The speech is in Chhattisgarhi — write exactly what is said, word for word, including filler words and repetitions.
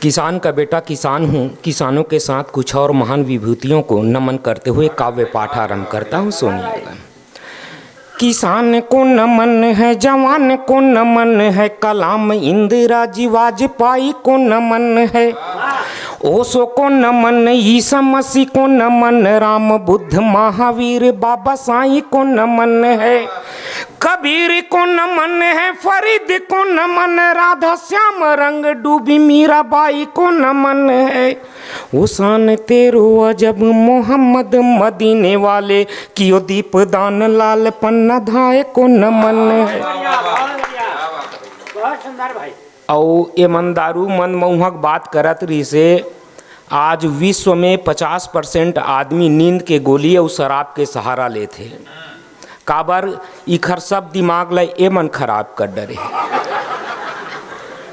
किसान का बेटा किसान हूँ, किसानों के साथ कुछ और महान विभूतियों को नमन करते हुए काव्य पाठ आरंभ करता हूँ। सुनिएगा। किसान को नमन है, जवान को नमन है, कलाम, इंदिरा जी, वाजपेयी को नमन है, ओशो को नमन, ईसा मसीह को नमन, राम, बुद्ध, महावीर, बाबा साईं को नमन है, कबीर को नमन है, फरीद को नमन, राधा श्याम, रंग डूबी, मीराबाई को नमन है। ओ शान तेरो अजब, मोहम्मद मदीने वाले, कियो दीप दान, लाल पन्ना धाय को नमन है। बहुत सुंदर भाई। अउ ए मन दारू मन मउहा के बात करत रहिसे। आज विश्व में पचास परसेंट आदमी नींद के गोली अउ शराब के सहारा लेथे। काबर? इखर सब दिमाग ल ए मन खराब कर डरे।